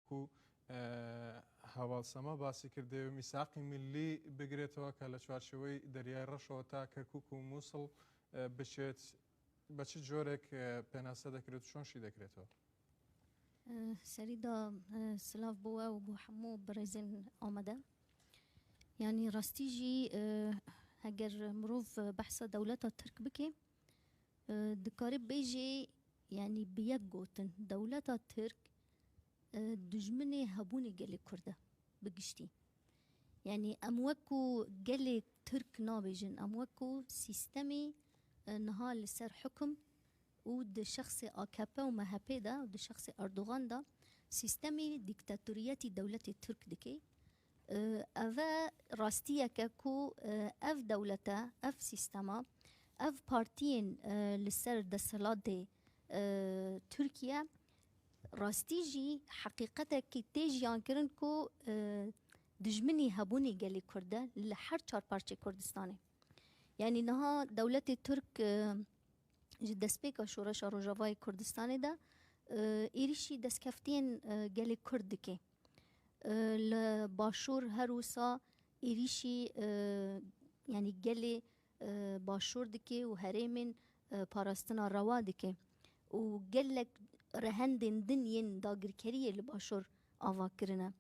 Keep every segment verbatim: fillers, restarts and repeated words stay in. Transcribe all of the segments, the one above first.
ku, e, Heval Sema basî kir, dê mîsaqî millî bigirêtەوە کە لە چوارچێوەی دەریای ڕەشەوە تا کەرکووک و مووسڵ، e, بچێت. بە چ جۆرێک، e, پێناسە دەکرێت و چۆن شی دەکرێتەوە؟ E, Serî de, e, silav bo we û bo hemû birêzên amade. Yanî rastî jî, e, heger mirov behsa dewleta Tirk bike, e, dikare bêjê, yanî bi yek gotin, dewleta Tirk, e, dijminê hebûnê gelê Kurd e, bi giştî. Yanî em wek ku gelê Tirk nabêjin, em wek ku sîstemê, e, niha li ser hukum û di şexsê A K P û M H P de û di şexsê Erdogan de sîstemê dîktatoriyetî dewletê Tirk dike. E, ev e rastiyeke ku, e, ev dewlete, ev sîstema, ev partiyên, e, li ser desthilatê, e, Tirkiye rastî jî heqîqetekî tê jiyankirin ku, e, dijminî hebûnê gelê Kurd e li her çar parçeyê Kurdistanê. Yanî niha dewletê Tirk, e, ji destpêka Şoreşa Rojavayê Kurdistanê de, e, êrîşî destkeftiyên, e, gelê Kurd dike. E, li Başûr her wisa êrîşî, e, yanî gelê, e, Başûr dike û herêmên, e, parastina rewa dike. Û gelek rehendên din yên dagirkeriyê li Başûr ava kirine.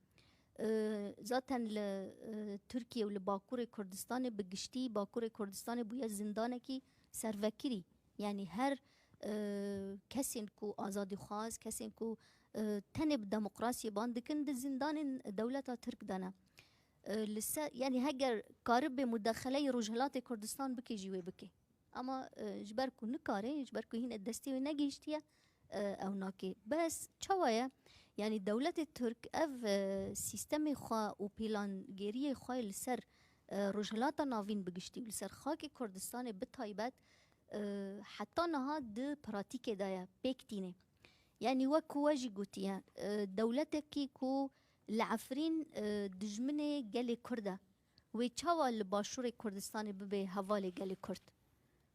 E, zaten li, e, Tirkiye û li Bakurê Kurdistanê, bi giştî Bakurê Kurdistanê bûye zindanekî servekirî. Yanî her, e, kesên ku azadîxwaz, kesên ku, e, tenê bi demokrasiyê ban dikin, di zindanên dewleta Tirk de ne. E, li ser, yanî heger karibe mudexeleyê Rojhilatê Kurdistan bike jî wê bike. Ama, e, ji ber ku nikare, ji ber ku hîne destê wê negihiştiye, e, ew nake. Bes çawa ye? Yanî dewletê Tirk ev, e, sîstemê xwe û pîlangêriyê xwe li ser, e, Rojhilata Navîn bi giştî û li ser xakê Kurdistanê bi taybet, e, heta niha di pratîkê de ye, pêk tîne. Yanî wek ku we jî gotiye, e, dewletekî ku li Efrîn, e, dijminê gelê Kurd e, wê çawa li Başûrê Kurdistanê bibe hevalê gelê Kurd?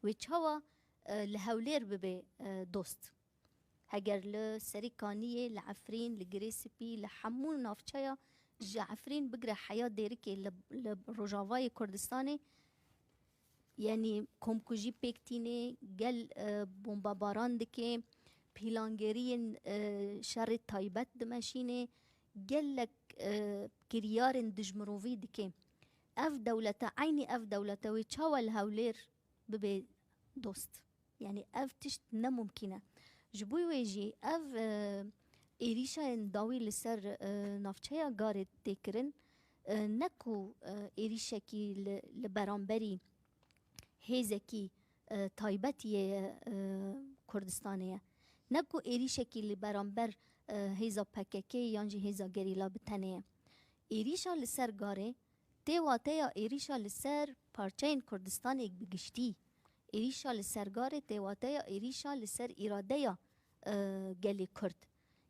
Wê çawa, e, li Hewlêr bibe, e, dost? Heger li Serîkaniyê, li Efrîn, li Girê Spî, li hemû navçeya ji Efrîn bigire heya Dêrikê li, li Rojavayê Kurdistanê, yanî komkujî pêk tîne, gel, e, bombebaran dike, pîlangêriyên, e, şerê taybet dimeşîne, gelek, e, kiryarên dijmirovî dike. Ev dewlete, eynî ev dewlete wê çawa li Hewlêr bibe dost? Yanî ev tişt ne mumkîn e. Ji bo wê jî ev, e, êrîşa yên dawî li ser, e, navçeya Garê tê kirin, e, ne ku, e, êrîşekî li, li beramberî hêzekî, e, taybetî yê, e, Kurdistanê ye. Ne ku êrîşekî li beramber, e, hêza P K K yan jî hêza gerîla bi tenê ye. Êrîşa li ser Garê tê wateya êrîşa li ser parçeyên Kurdistanê bi giştî. Êrîşa li ser Garê tê wateya êrîşa li ser îradeya, e, gelê Kurd.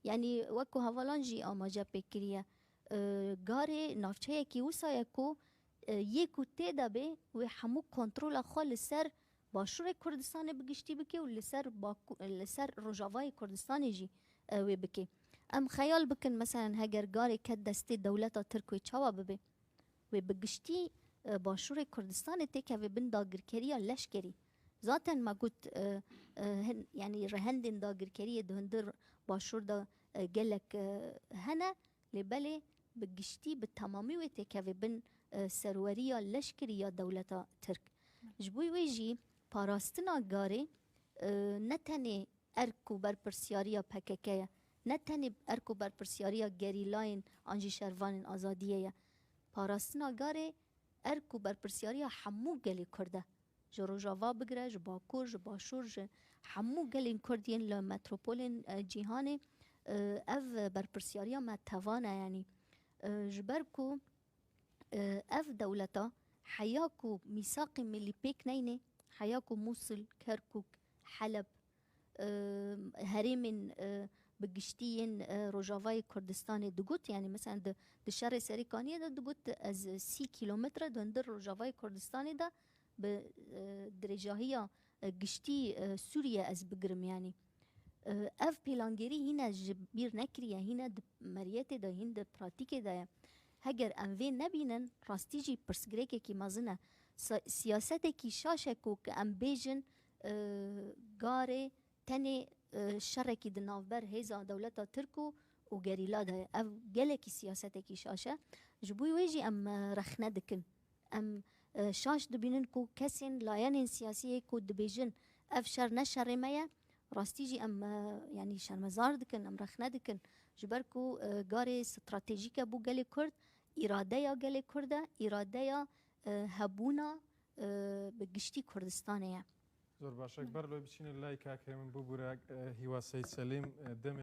Yanî wek ku hevalan jî amaje pê kiriye, e, Garê navçeyekî wisa ye ku, e, yê ku tê de bê, wê hemû kontrola xwe li ser Başûrê Kurdistanê bi giştî bike û li ser Baku-, li ser Rojavayê Kurdistanê jî, e, wê bike. Em xeyal bikin, meselen, heger Garê ket destê dewleta Tirk, wê çawa bibe? Wê bi giştî, e, Başûrê Kurdistanê têkeve bin dagirkeriya leşkerî. Zaten me got, e, e, hin-, yanî rehendên dagirkeriyê di hundir Başûr de, e, gelek, e, hene, lê belê bi giştî, bi temamî wê têkeve bin, e, serweriya leşkerî ya dewleta Tirk. Ji bo wê jî parastina Garê, e, ne tenê erk û berpirsiyariya P K K ye, ne tenê erk û berpirsiyariya gerîlayên an jî şervanên azadiyê ye. Parastina Garê erk û berpirsiyariya hemû gelê Kurd e. Ji Rojava bigire, ji Bakur, ji Başûr, ji hemû gelên Kurd yên li metropolên, e, cîhanê, e, ev berpirsiyariya me tevan e, yanî. E, ji ber ku, e, ev dewleta heya ku mîsaqê milî pêk neyne, heya ku Mûsil, Kerkûk, Heleb, e, herêmên, e, bi giştî yên, e, Rojavayê Kurdistanê digot, yanî, mesela, di, di şerê Serîkaniyê de digot, ez sî kîlometre di hundir Rojavayê Kurdistanê de bi, e, dirêjahiya, e, giştî, e, Sûriye ez bigirim, yanî. E, ev pêlangêrî hîne ji bîr nekiriye, hîne di meriyetê de, hîn di pratîkê de ye. Heger em vê nebînin, rastî jî pirsgirêkekî mezin e. Sa- siyasetekî şaş e ku, ku em bêjin, e, garê tenê, e, şerekî di navber hêza dewleta Tirk û, û gerîla de ye. Ev gelekî siyasetekî şaş e. Ji bo wê jî em, e, rexne dikin. Em, e, şaş dibînin ku kesên, layenên siyasî yê ku dibêjin ev şer ne şerê me ye, rastî jî em, e, yanî şermezar dikin, em rexne dikin. Ji ber ku, e, garê stratejîk e bo gelê Kurd, îradeya gelê Kurd e, îradeya, e, hebûna, e, bi giştî Kurdistanê ye. Zor baş. Ekber, lê biçîne lay kak Hêmin bûbûre, e, Hîwa Seyîd Selîm, e, demê